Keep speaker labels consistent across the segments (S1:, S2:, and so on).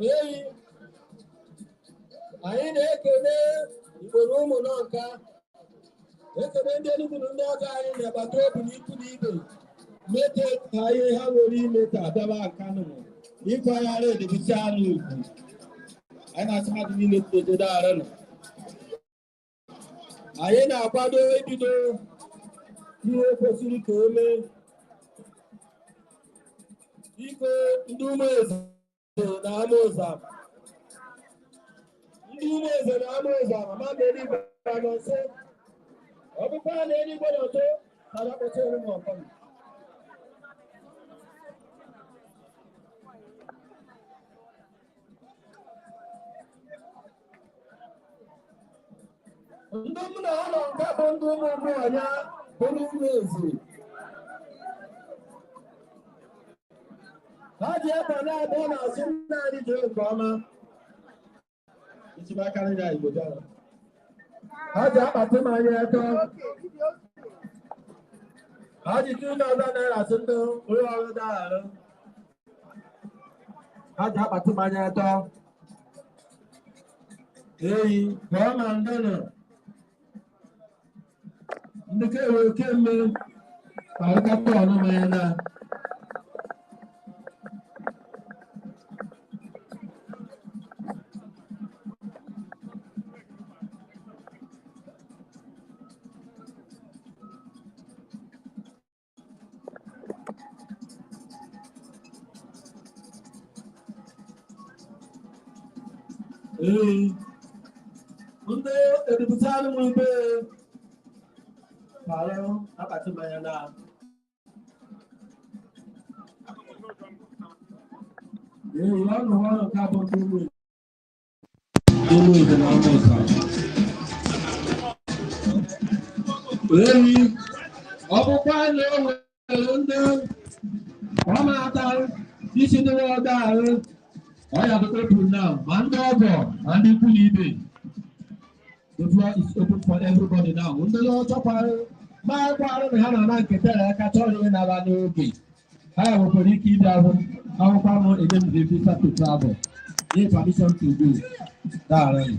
S1: Eyi, anyị na-ekele Igboro ụmụ nọnka, ekele ndị Enugu na ndị ọzọ anyị na agbata obi na ikwu na ibe mete ka ihe ha nwere ime ka bịaba Nkanụ ịkwanyere edebisi anyị ugwu. Anyị na-asị mmadụ niile tojedo arụ. Anyị na-akwado ibido ihe kwesịrị ka o mee. Biko, ndị ụmụ eze na ama ụzọ, ndị ụmụ eze na ama ụzọ, ama na eluigwe nọ nso. Ọ bụkwa na eluigwe nọ nso, ka akpọta m ọkọ. Ndị mụ na ha nọ nke bụ ndị ụmụ ụmụ bụrụ ụmụ eze. Ha ji ekwe na-abụọ n'azụ nna anyị jere nke ọma. Isi Igbo jara. Ha ji akpati mmanya eto. Ha ji ₦2,000 sị ndị onye ọrụ dagharụ. Ha ji akpati mmanya eto. Eyi, gụọ ma ndị nọ. Ndị ka ewe kemgbe kparịkata ọnụ mmanya na. Ee, ndị edupụtara m ibe kpara akpati mmanya na ee ọnụ ọrụ nke abụ ndị ụmụ ụmụ ibe na ọnụ ụzọ. Ee, ọ bụkwa na o nwere ndị ọ na-ata isi ndị ọdọ ahụ ọ ya dịkwa open now, ma ndị ọgọ ma ndị ikwu na ibe. The floor is open for everybody now. Ndị ọchọkwara ma akwara na ha na-ana nke tere aka chọrọ ịnara n'oge. Ha nwekwara ike ịbịa hụ akwụkwọ m enye m the visa to travel. Nye permission to go. Darling.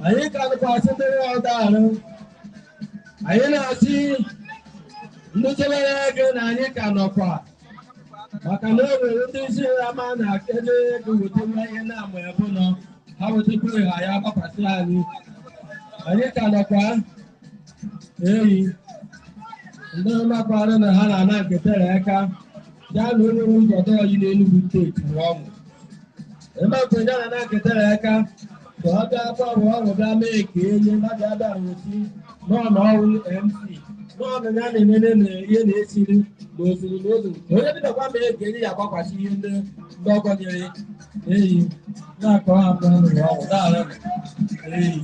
S1: Anyị ka nụkwasị ndị ọdọ ahụ. Anyị na-asị ndị chelere ego na anyị ka nọkwa maka na o nwere ndị isi ama na ede ego wetara ihe na-amụ ebe nọ ha wetakwa ha ya gbakwasị anyị. Anyị ka nọkwa eyi ndị makwara na ha na-ana nke tere aka ya na onye nwe ụzọ ọyị n'Enugu steeti bụ ọnwụ. Ebe nkwenye na na nke tere aka ka ọ bịa gbanwe ọrụ bịa mee ka enye mmadụ abịa nwụchi n'ọnụ ọrụ MC n'ọnụ ya na-enene na ihe na-esiri na osiri na ozu onye bidokwa mee ka enye ya agbakwasị ihe ndị ndị ọgọ nyere eyi na-akọ ha mmanụ ọrụ daara eyi.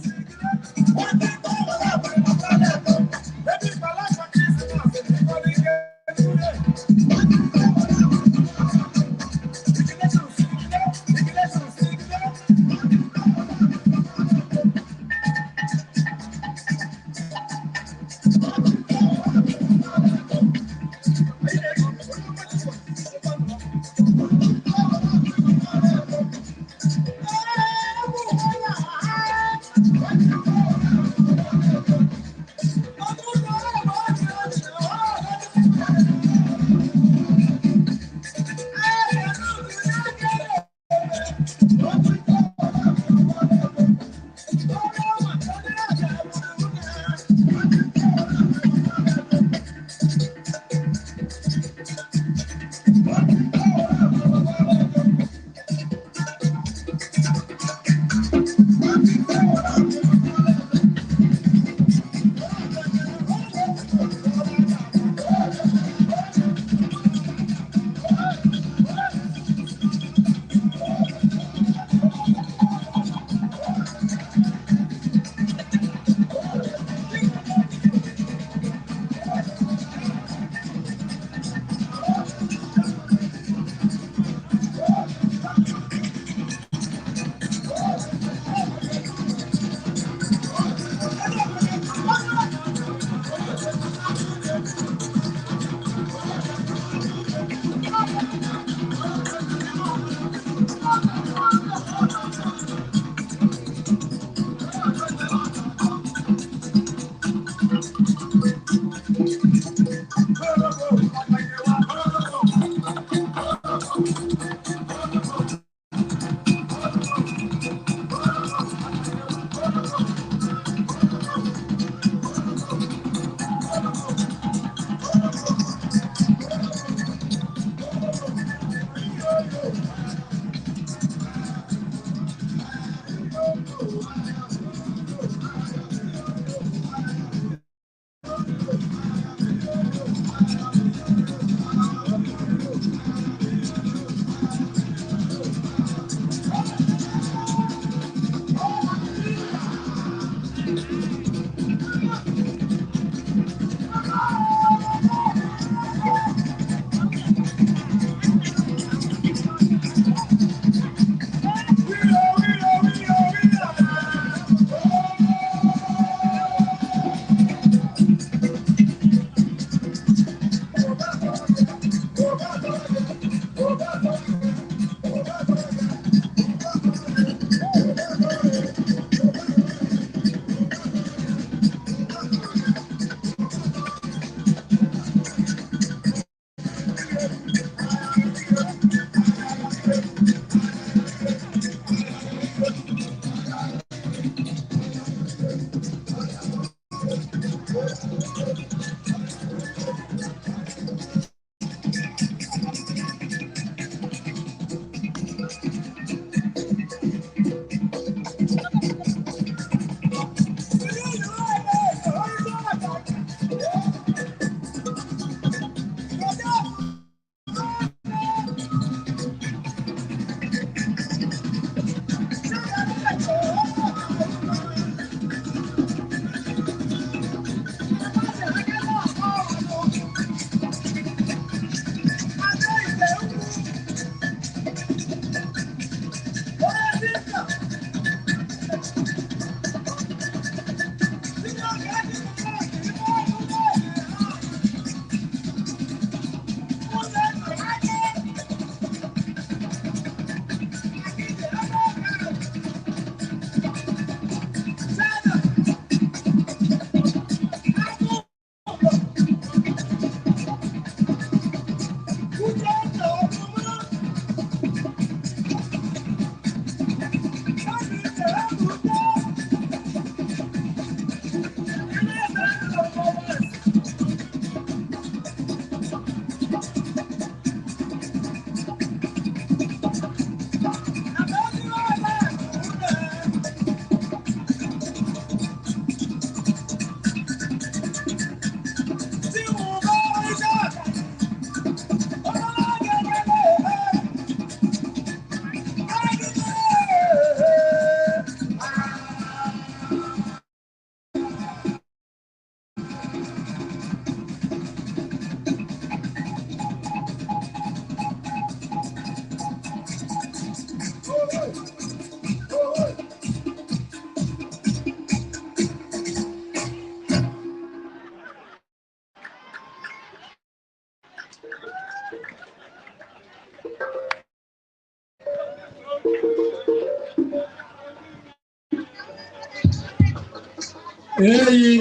S1: Eyi,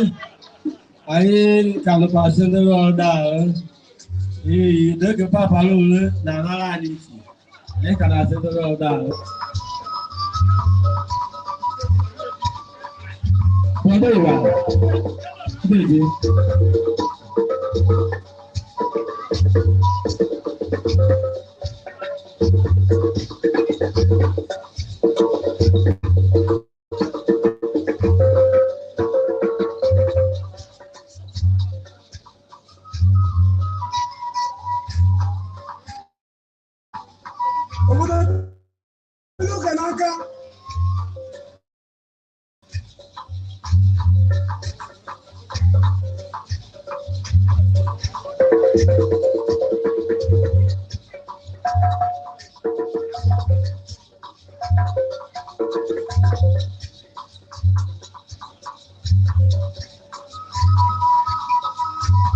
S1: anyị ka nụkwasị ndị ọrụ ahụ. Eyi, dịka papa lụrụ na-anara anyị ntị. Anyị ka na-asị ndị ọrụ ahụ. Kwado ịwa. Deje.
S2: Obodo ndị ụka n'aka.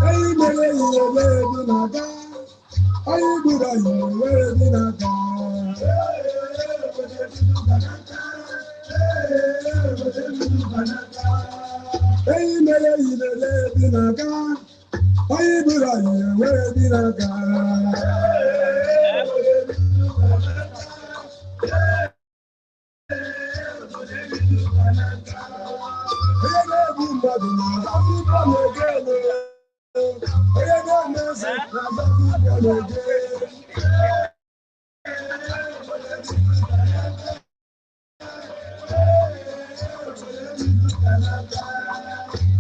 S2: Eyi mere eyi ewere dị n'aka. Onye gburu anyị ewere dị n'aka. Eyi mere eyi na-ele dị n'aka. Onye gburu anyị ewere dị n'aka. Onye na-egbu mmadụ na-azapụ ịkpọ na-ege elu. Onye na-eme eze na-azapụ ịkpọ na-ege.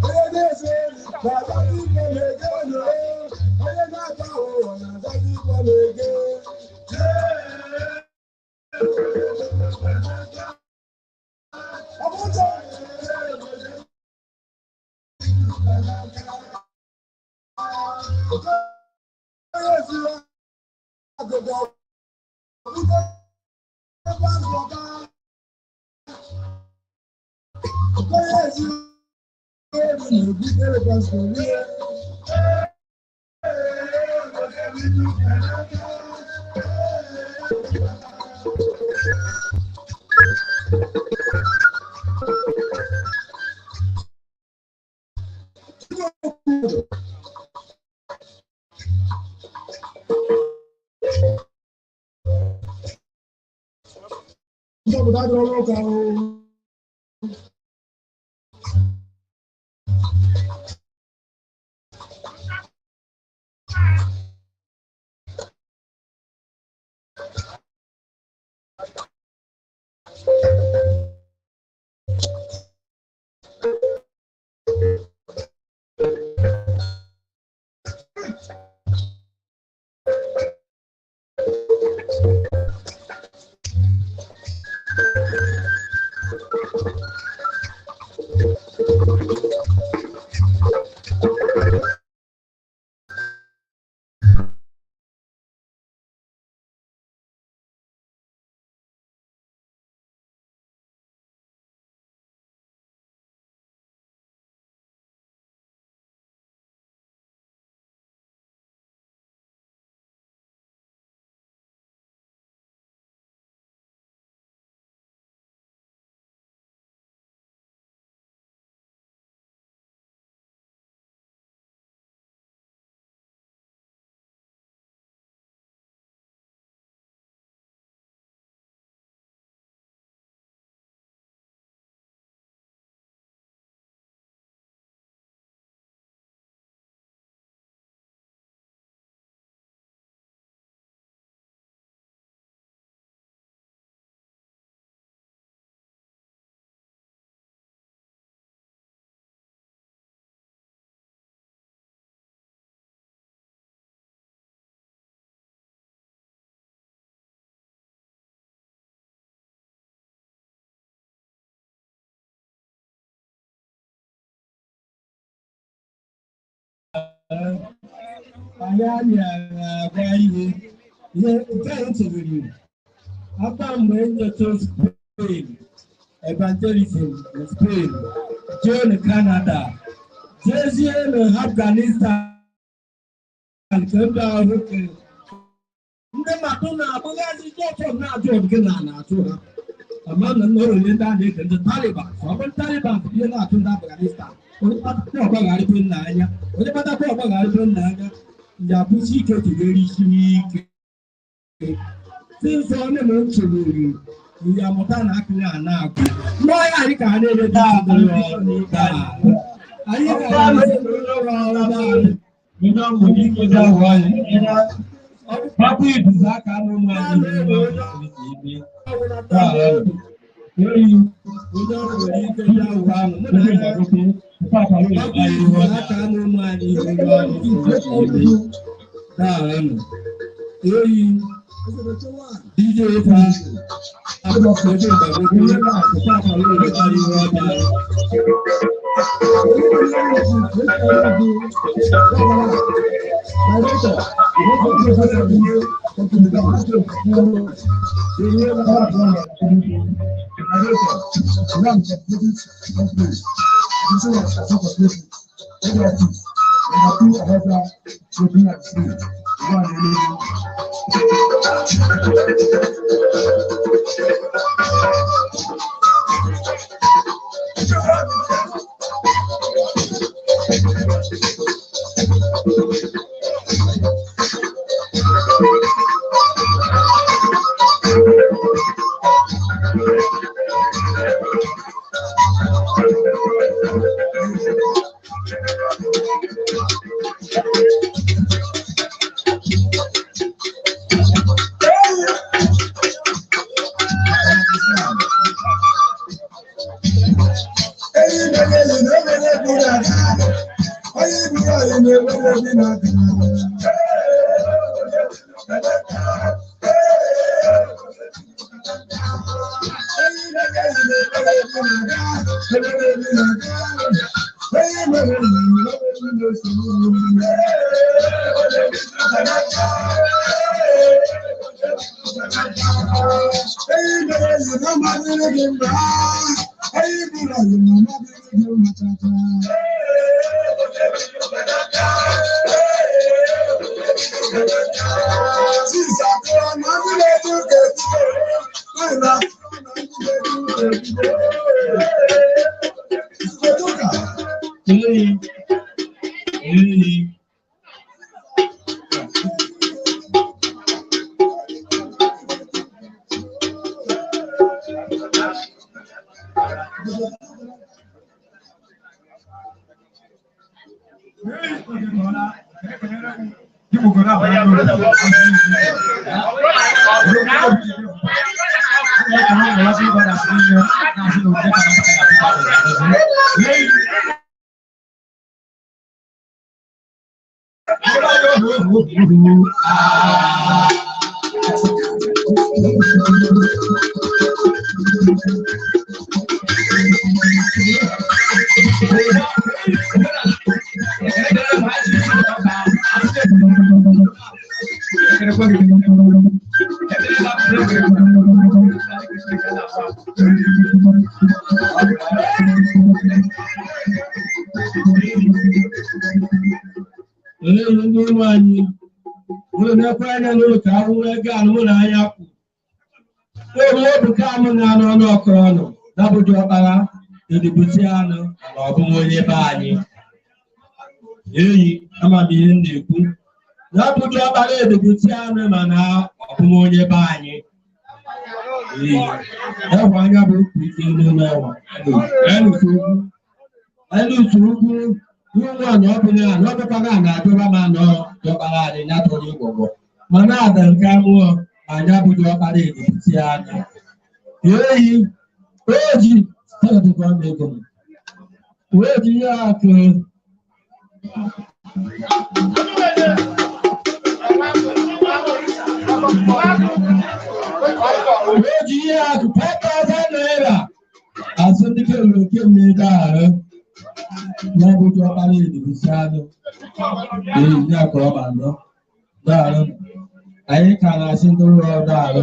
S2: Onye na-eze na-azapụ ịkpọ na-ege elu. Onye na-ata ahụhụ na-azapụ ịkpọ na-ege. Ọ bụ ụjọ. Nzọpụta dịrị ọrụ ụka o.
S1: Anyị agwa ihe ihe nke a echebere. After mgbe njecha Spain, evangelism na Spain, jee na Canada, jezie na Afghanistan, nke mba ahụ ke ndị mmadụ na-agbụghazi ọtọ na-ajụ ogige na na-achụ ha. Ama na nna onye ndị a na-eke ndị Taliban, ọ bụ Taliban bụ ihe na-achụ ndị Afghanistan. Onye kpatakwa ọgbagharịbe nna anya, onye kpatakwa ọgbagharịbe nna anya, ya akwụsị ike tụghere isi n'ike. Since onye na nchegburu ya mụta na akụghị a na-agụ. Ndị ọhịa anyị ka ha na-ere dị anyị ka ha
S3: Onye ọ nwere ike dị ahụ anyị. Gbapụ iduzi aka n'ụmụ anyị n'ime ime.
S1: Onye ọ nwere ike dị ahụ ahụ mụ na ya gbapụ iduzi aka n'ụmụ anyị n'ime daalụ. Eyi DJ Ife abụọ ojú ìgbàgbọ́ àkókò àpàlọ́ ìlú ariwo ọjà. Eyi eyi. Olee ndị ụmụ anyị ụlọ na-ekwe anya n'ụlọ ka ahụ ego anụ mụ na anya kwụ. Ebe obuka amụ na-anụ ọnụ ọkọrọ ọnụ dabụju ọkpara edibuti anụ na ọ bụghị onye be anyị. Eyi ama m ihe m na-ekwu. Dabụju ọkpara edibuti anụ mana ọ bụghị onye be anyị. Ee, ẹwà anya bụ ike n'ụlọ ẹwà. Ẹnu ukwu nwa na ọ bụla na ọ bụkwaga na adọba ma nọ dọkpara anyị ya tọrọ ịgwọgwọ mana ada nke amụọ anyị abụghị ọkpara ebipụta anya eyi oji steeti ego m wee ji ihe akụ wee ji ihe akụ 5,000 naira asị ndị kelere kemgbe ego ahụ ya bụ ọkpara ebipụta anụ ee ya kọrọ ma nọ daalụ. Anyị ka na-asị ndị ụlọ daalụ.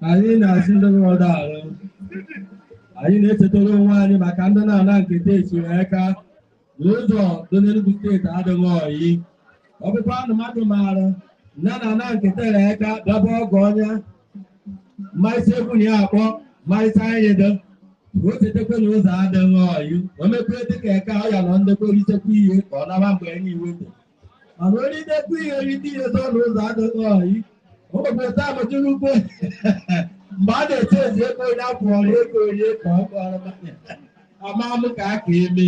S3: Anyị na-asị ndị mmadụ arụ anyị na-echetara onwe anyị maka ndị na-ana nketa esiri aka n'ụzọ dị n'Enugu steeti adịghị oyi. Ọ bụkwa na mmadụ maara na na-ana nketa aka dọba ọgụ ọnya mmarịta egwu na ya akpọ mmarịta anyị dị o chetakwa na ụzọ adịghị oyi. O mekwe dịka eke ọ ya nọ ndekwa ritekwa ihe ka ọ naba mgbe enyi iweta, mana onye dekwa ihe rite ihe zọ na ụzọ adịghị oyi. O nwekwara taa mụtụrụ ugbo mgbe a na-eche ezi ego onye akwụọrọ ego onye ka ọ kpọrọ ama m ka a ka eme.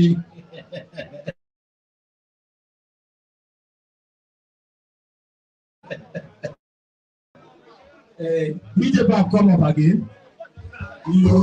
S3: Ee, DJ Pap, come up again. Iyo.